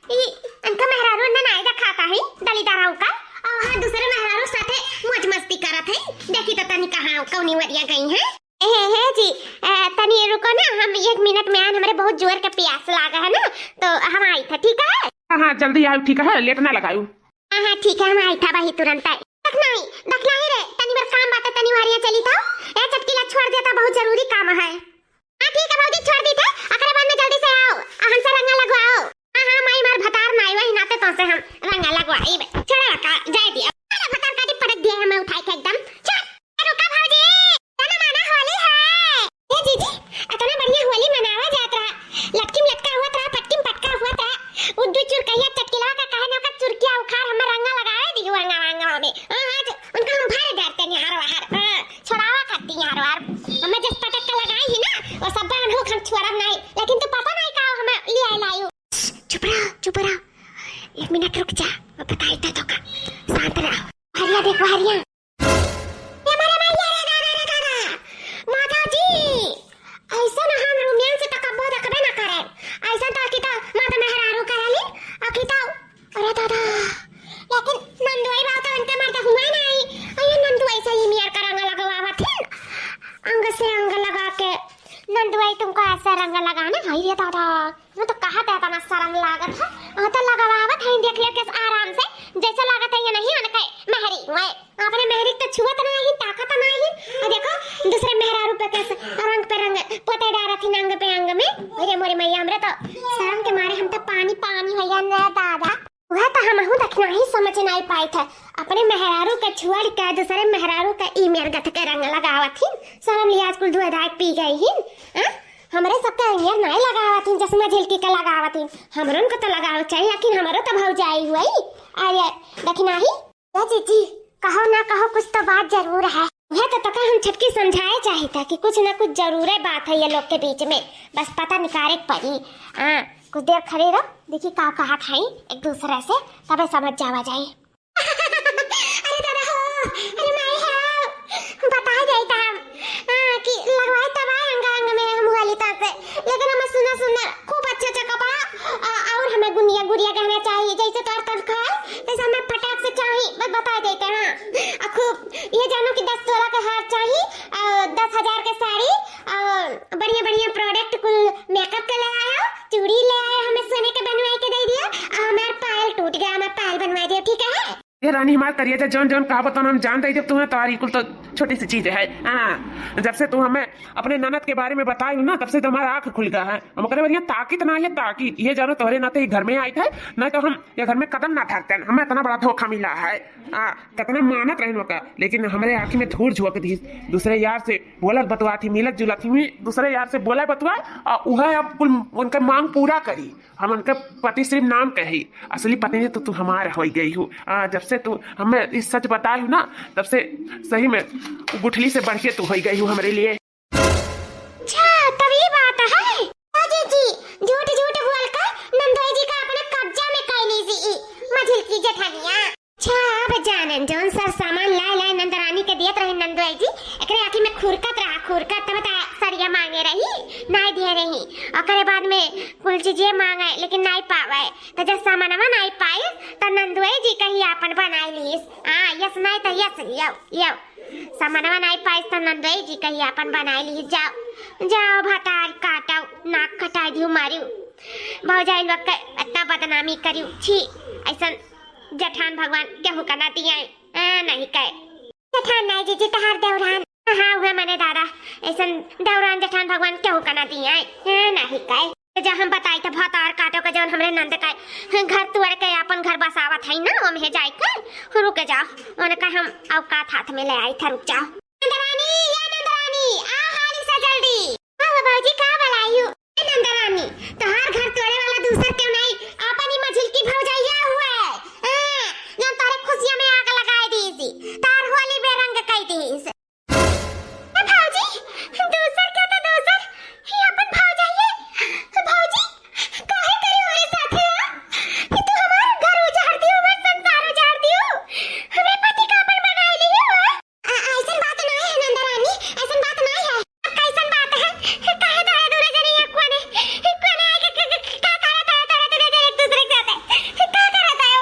ई इनका मेहरारू ने नाई देखाता है, दलिदाराऊ का, और वहाँ दूसरे मेहरारू साथे मौज मस्ती करत है। देखी तो तनी कहाँ कौनी वहरिया गई हैं। ए, हे, हे जी, ए, तनी रुको ना, हम एक मिनट में आन, हमरे बहुत जोर के प्यास लागा है ना, तो हम आई था, ठीक है? हाँ, हाँ, जल्दी आयो, ठीक है, लेट ना लगायो। हाँ, हाँ, ठीक है, हम आई था वही तुरंत आई। दखनाही, दखनाही रे, तनी बार काम बाटे, तनी वहरिया चली था। ए चटकीला छोड़ देता, बहुत जरूरी काम है। हाँ, ठीक है भौजी, छोड़ दी थे, अकरे बाद में जल्दी से आओ, आ हमसे रंगा लगवाओ। हाँ, हाँ, माई मार भतार नाई, वही नाते तो से हम रंगा लगवाई बे। छोड़ा का, जाए दिया। अरे भतार काटी पटक दिया है मैं उठाई के एकदम। छोड़। ए, रुका भौजी, तना माना होली है। ए जीजी, इतना बढ़िया होली मनावा जात रहा, लटकिम लटका हुआ रहा, पटकिम पटका हुआ रहा। उद्दू चुरकैया चटकिलवा का कहे ना का चुरकिया उखाड़ हमें रंगा लगावे दी हुआ अंगवा अंगवा में। हाँ, हाँ, जो उनका हम भर डरते नहीं हर बाहर। हाँ, छोड़ावा खाती हर बार। हमें जस पटक के लगाई ही ना, वो सब बांध हो हम छोड़ब नहीं, लेकिन तू पता नहीं का हमें ले आए लायू। चुप रहो, चुप रहो, एक मिनट रुक जा, मैं बताई था तो का। शांत रहो। हरिया देखो, हरिया। ए मारे माई, अरे दादा, अरे दादा। माता जी, ऐसा ना हम रोमियन से तो कब्बो देखबे ना करे। ऐसा तो की तो मर्द मेहरारू करेली, अकी तो, अरे दादा। लेकिन नंदुआई बात तो उनके मर्द हुआ नहीं। अरे नंदुआई से ही मियर का रंग लगावा थी। अंग से अंग लगा के, नंदुआई तुमको ऐसा रंग लगाना है, ये दादा। वो तो कहा था इतना शर्म लागत है। हाँ, तो लगवावत है, देख लिया किस आराम से, जैसे लागत है ये नहीं उनके मेहरी। वै, अपने मेहरी तो छुअत नहीं, ताकत नहीं। और देखो, दूसरे मेहरारू पे किस रंग पे रंग पोते डारत ही अंग पे अंग में। अरे मोरे मैया, हमरे तो शर्म के मारे हम तो पानी पानी हो गया ना दादा। वह तो हमहू दखनाही समझ नहीं पाई था। अपने मेहरारू के छुअड़ के दूसरे मेहरारू के ई मेर गथ के रंग लगावत ही। शर्म लिहाज कुल धुए धाए पी गई ही। हाँ? हमरे सबके अंगियर नाई लगावत ही, चश्मा झिलकी के लगावत ही। हमरन को तो लगावे चाहिए, आखिर हमरो तो भौजाई हुई। अरे, देखी नाही? ए जीजी, कहो ना कहो, कुछ तो बात जरूर है। वह तो तका हम छटकी समझाए चाहिए था कि कुछ ना कुछ जरूरे बात है ये लोग के बीच में, बस पता निकाले के पड़ी। हाँ, कुछ देर खड़े रहो, देखी का कहा था एक दूसरे से, तबे समझ जावा जाए। अरे माई, हाँ, बताइ देइत हम, हाँ, कि लगवाए तब आए अंग अंग में हम वाली ताते, लेकिन हमें सुना सुना खूब अच्छा अच्छा कपड़ा, आ, और हमें गुनिया गुड़िया गहना चाहिए, जैसे तोर तनख्वाह है, जैसे हमें फटाक से चाहिए, बस बताइ देइत हैं, हाँ। आ, खूब ये जानो कि दस तोला के हार चाहिए, आ, दस हजार के साड़ी, आ, बढ़िया बढ़िया product कुल makeup के ले आयो, चूड़ी ले आयो, हमें सोने के बनवाए के दे दियो, आ, हमार पायल टूट गया, हमार पायल बनवाए दियो, ठीक है? ए रानी, हमार करिया जा, जौन जौन कहा बताओ ना, हम जान दे जब तुम्हें, तोहार ई कुल तो छोटी सी चीज है। हाँ, जब से तू हमें अपने ननद के बारे में बताई ना, तब से तो हमारा आँख खुल गया है। हम ओकरे बढ़िया ताकित ना है, ताकित। ये जानो तोहरे नाते ही घर में आई थे, नहीं तो हम ये घर में कदम ना ठाकते। हमें इतना बड़ा धोखा मिला है। हाँ, कितना मानत रहन ओका, लेकिन हमरे आँखी में धूर झोंक दी। दूसरे यार से बोलत बतुआत ही, मिलत जुलत ही, दूसरे यार से बोला बतुआ, और वह अब कुल उनका मांग पूरा करी। हम उनके पति सिर्फ नाम कही, असली पत्नी तो तू हमार होइ गई हू। आ, जब से तू हमें ई सच बताए हू ना, तब से सही में उ गुठली से बढ़ के तू होइ गई हू हमरे लिए। अच्छा, तब ई बात है। ओ जीजी, झूठ झूठ बोल के नंदोई जी का अपने कब्जा में कइ लीसी ई मझिलकी जेठनिया। अच्छा, अब जानन जौन सर सामान लाए लाए नंदरानी के दियत रहे नंदोई जी, एकरे आँखी में खुरकत रहा, खुरकत, तब त सरिया मांगे रही, नाई दिए रही। ओकरे बाद में कुल चीजे मांगे, लेकिन नाई पावे। त जब सामानवा नाई पाइस, त नंदोई जी कही आपन बनाई लीस। हाँ, यस नाई त यस, लियो, लियो। सामानवा नाई पाइस, त नंदोई जी कही आपन बनाई लीस। जाओ, जाओ, भतार काटो, नाक कटाई दियो, मारियो। भौजाई लोग के इतना बदनामी करियो, छी, ऐसन जेठान भगवान केहू का ना दिए, आ, नहीं कहे। जेठान नहीं जीजी, तहार देवरान। हाँ, हुए मने दादा, ऐसन देवरान जेठान भगवान केहू का ना दिए, आ, नहीं कहे। जा हम बताई त भतार काटो के जौन हमरे नंद का घर तोड़ के आपन घर बसावत है ना, ओम्हे जाए के रुक जाओ, उनका हम औकात हाथ में ले आई था, रुक जाओ। नंदरानी, या नंदरानी, आ हाली से जल्दी। हाँ हो भौजी, का बलायू? ए नंदरानी, तोहार घर तोड़े वाला दूसर केहू नाई, आपन ही मझिलकी भौजैया हुए। हाँ, जौन तोहरे खुशिया में आग लगाए दीसी, तोहार होली बेरंग कई दीस। ए भौजी, दूसर के तो दूसर, ये आपन भौजैया। भौजी, काहे करे हमरे साथे हो? ये तू हमार घर उजाड़ दियो, हमार संसार उजाड़ दियो। हमरे पति का आपन बनाए लियो हो। आ, ऐसन बात नाई है नंदरानी, ऐसन बात नाई है। अब कैसन बात है? काहे तोहरा दोनों जने एक कोने, एक कोने आके क-, क-, क-, का करत है तोहरा दोनों जने एक दूसरे के साथ? का करत है?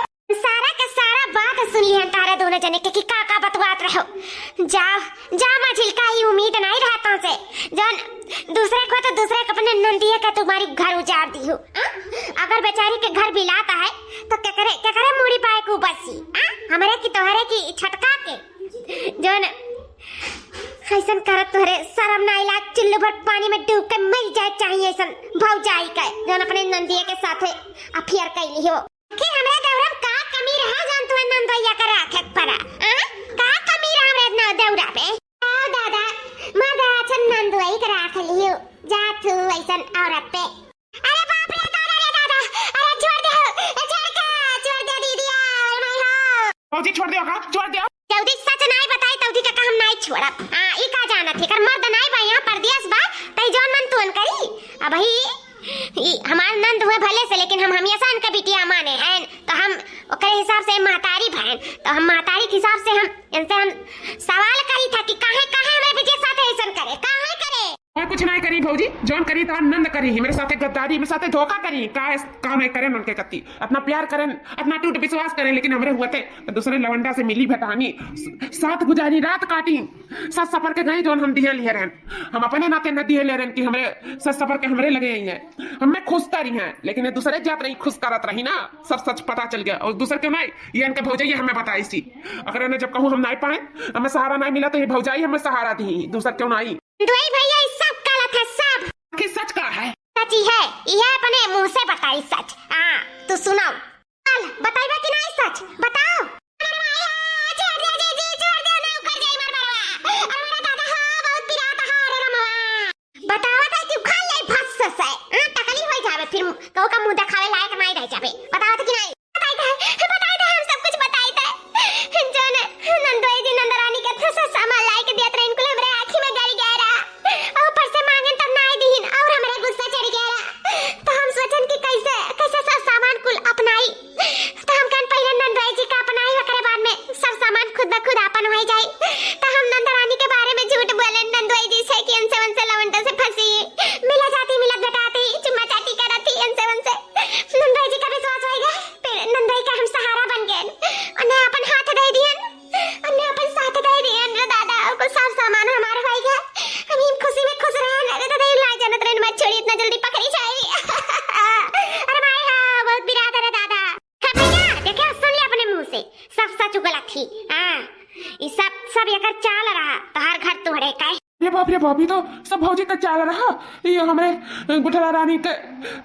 सारा के सारा बात सुन लिहन तोहरा दोनों जने के कि का का बतवात रहो। जा, जा मझिलका, ई उम्मीद नाई रहा तोहसे। जौन दूसरे को तो दूसरे के अपने नंदिया का तुम्हारी घर उजाड़ दियो। हाँ? अगर बेचारी के घर बिलात है तो केकरे, केकरे मूड़ी पाए को बसी? हाँ? हमरे की तोहरे की छटका के? जौन ऐसन करत तोहरे शरम नाई लाग, चुल्लू भर पानी में डूब के मर जाए चाहिए ऐसन भौजाई के, जौन अपने नंदिया के साथे affair कैली हो। आखिर हमरा देवरा में का कमी रहा जौन तुहे नंदोइया के राखे के पड़ा? आ? का कमी रहा हमरे न-, देवरा में? आओ दादा, मर गया अच्छा नंदोई के राख लियो, जा तू ऐसन औरत पे। अरे बाप रे दादा रे दादा, अरे छोड़ दे, छोड़ के, छोड़ दे दीदी, अरे माई हो। भौजी छोड़ दे, का छोड़ दे। जल्दी सच नाई बताई, तौदी का हम नाई छोड़ब। आ, ई का जानत है, कर मर्द नाई बा, यहाँ परदेस बा, तई जौन मन तुन करी। अबही ई हमार नंद हुए भले से, लेकिन हम हमेशा इनके बिटिया माने हैं, तो हम ओकरे हिसाब से महतारी भएन, तो हम महतारी के हिसाब से हम इनसे हम सवाल करी था कि काहे, काहे हमरे बिटिया के साथ ऐसन करे, काहे करे? मैं कुछ नाई करी भौजी, जौन करी तो नंद करी, मेरे साथे गद्दारी, मेरे साथे धोखा करी, का काम है करें उनके कत्ती, इतना प्यार करें, इतना टूट विश्वास करें, लेकिन हमरे हुए थे दूसरे लवंडा से मिली भटानी, साथ गुजारी रात काटी, सज सपर के गई जौन हम दिहे लिहे रहन, हम अपने नाते न दिहे ले रहन कि हमरे सज सपर के हमरे लगे आई हैं, हमें खुश करी हैं, लेकिन ये दूसरे जात रही खुश करत रही ना, सब सच पता चल गया। और दूसर क्यों नाई, ये इनके भौजाई हमें बताई सी, अगर इन्हें जब कहूँ हम नाई पाए, हमें सहारा नाई मिला तो ये भौजाई हमें सहारा दी, दूसर क्यों नाई। दुई भैया, ये सब गलत है, सब। आखिर सच का है? सच ही है, ये अपने मुंह से बताई सच। हाँ, तू सुनाओ। चल, बताइबा कि नाई सच? बताओ। अरे माई, छोड़ दे जीजी, छोड़ दे, ना उखड़ जाई मोर बरवा। अरे मेरा दादा, हाँ, बहुत पिरात है, अरे रमवा। बतावा था कि उखड़ जाई फस से। हाँ, टकली हो जावे, फिर कहू का मुंह दिखावे लायक नाई रह जावे। बतावा था कि नाई? बताई दे, बताई दे, हम सब कुछ बताई दे। जौन नंदोई जी नंदरानी के इतना सा सामान लाई के दियत रहे, इनको हमरे आँखी में गड़ गया रहा। और ऊपर से मांगन तब नाई दीन, और हमरे गुस्सा चढ़ गया रहा। तो हम सोचन कि कैसे, कैसे सब सामान कुल अपनाई, सब सच गलत ही। हाँ, ई सब, सब एकर चाल रहा, तोहार घर तोड़े का। अरे बाप रे बाप, ई तो सब भौजी का चाल रहा। ई हमरे गुठला रानी के, अ,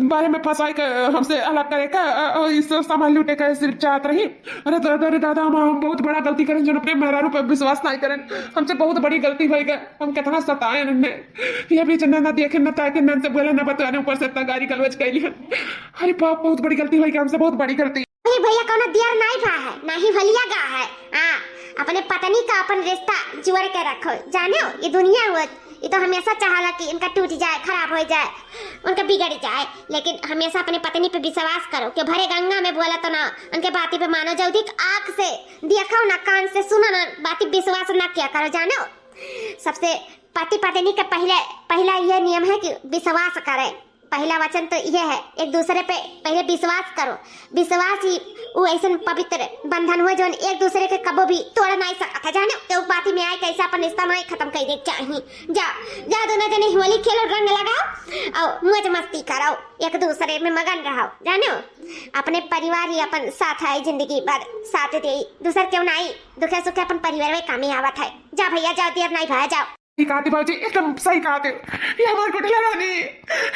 बारे में फंसाए के, हमसे अलग करे का, अ, अ, ई सब सामान लूटे का सिर्फ चाहत रही। अरे दादा, अरे दादा, हम, हम बहुत बड़ा गलती करेन, जौन अपने मेहरारू पे विश्वास नाहीं करेन। हमसे बहुत बड़ी गलती होइ गए, हम कितना सताए उन्हें। ये भी जना ना देखे, ना ताके, ना से बोले, ना बतवाने, ऊपर से इतना गारी गलौज कैली है। अरे बाप, बहुत बड़ी गलती होइ गए हमसे, बहुत बड़ी गलती। अरे भैया, कौनो देर नाहीं भा है, ना ही होलिया गा है। हाँ, अपने पत्नी का अपन रिश्ता जोड़ के रखो, जाने हो, ये दुनिया हुआ, ये तो हमेशा चाहला कि इनका टूट जाए, खराब हो जाए, उनका बिगड़ जाए, लेकिन हमेशा अपने पत्नी पे विश्वास करो। कि भरे गंगा में बोला तो ना, उनके बाती पे मानो, जल्दी आँख से देखो ना, कान से सुनो ना, बाती विश्वास ना किया करो, जानो। सबसे पति पत्नी का पहले, पहला ये नियम है कि विश्वास करें। पहला वचन तो ये है, एक दूसरे पे पहले विश्वास करो। विश्वास ही वो ऐसन पवित्र बंधन हुआ, जौन एक दूसरे के कबो भी तोड़ नाहीं सकत है, जाने। तो बाती में आए, कैसे अपन रिश्ता नाहीं खत्म कर दे के चाही। जा, जा, दोनों जने होली खेलो, रंग लगाओ और मौज मस्ती करो, एक दूसरे में मगन रहो, जाने। अपने परिवार ही अपन साथ है, जिंदगी भर साथ दे, दूसर क्यों नाहीं, दुखे सुखे अपन परिवार में कामे आवत है। जा भैया, जाओ, देर नाहीं भा, जाओ। सही कहते भौजी, एकदम सही कहते। ये हमार गुठला रानी,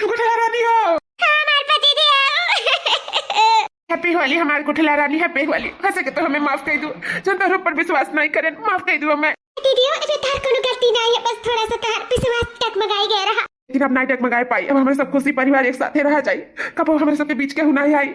गुठला रानी हो। हाँ, हमार पति देव। Happy होली हमार गुठला रानी, happy होली। हो सके तो हमें माफ कर दो, जो तोहरे ऊपर विश्वास नाहीं करेन, माफ कर दो हमें। दीदी हो, अरे तार कोनो गलती नाहीं है, बस थोड़ा सा तार विश्वास डगमगाई गए रहा। लेकिन अब नाहीं डगमगाए पाई, अब हमरे सब खुशी परिवार एक साथे रहा जाई, कबो हमरे सबके बीच केहू नाहीं आई।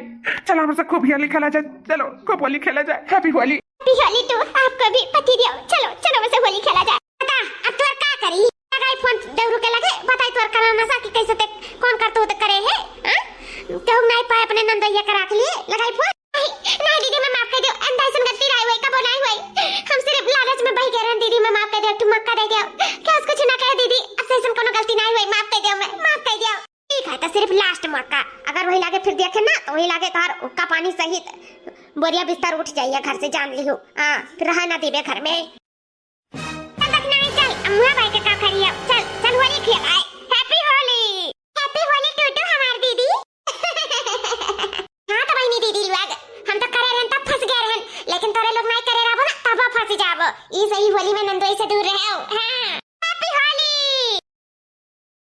चलो हमरे सब खूब होली खेला जाए, चलो खूब होली खेला जाए, happy होली। Happy होली to आपको भी पति देव, चलो चलो हमसे होली खेला जाए। बता, अब तोर का करी? लगाई फोन देवरू के लगे, बताई तोर कला नशा की कैसे ते कौन करतूत करे है, हाँ? केहू नाहीं पाए अपने नंदोइया के राख लिए, लगाई फोन। नहीं, नहीं दीदी, मैं माफ कर दो, अंधा ऐसन गलती नाहीं हुई, कबो नाहीं हुई। हम सिर्फ लालच में बह गए रहन दीदी, मैं माफ कर दो, तू मौका दे दो। क्या उसको छुना कहे दीदी, अब से ऐसन कोनो गलती नाहीं हुई, माफ कर दो, मैं माफ कर दो। ठीक है, तो सिर्फ last मौका, अगर वही लागे फिर देखे ना, तो वही लागे तोहार हुक्का पानी सहित बोरिया बिस्तर उठ जाइए घर से, जान लियो। हाँ, फिर रहा ना देवे घर में। चल दखिनाई चल, अम्मा बाई के का करिए, चल, चल होली खेल आए।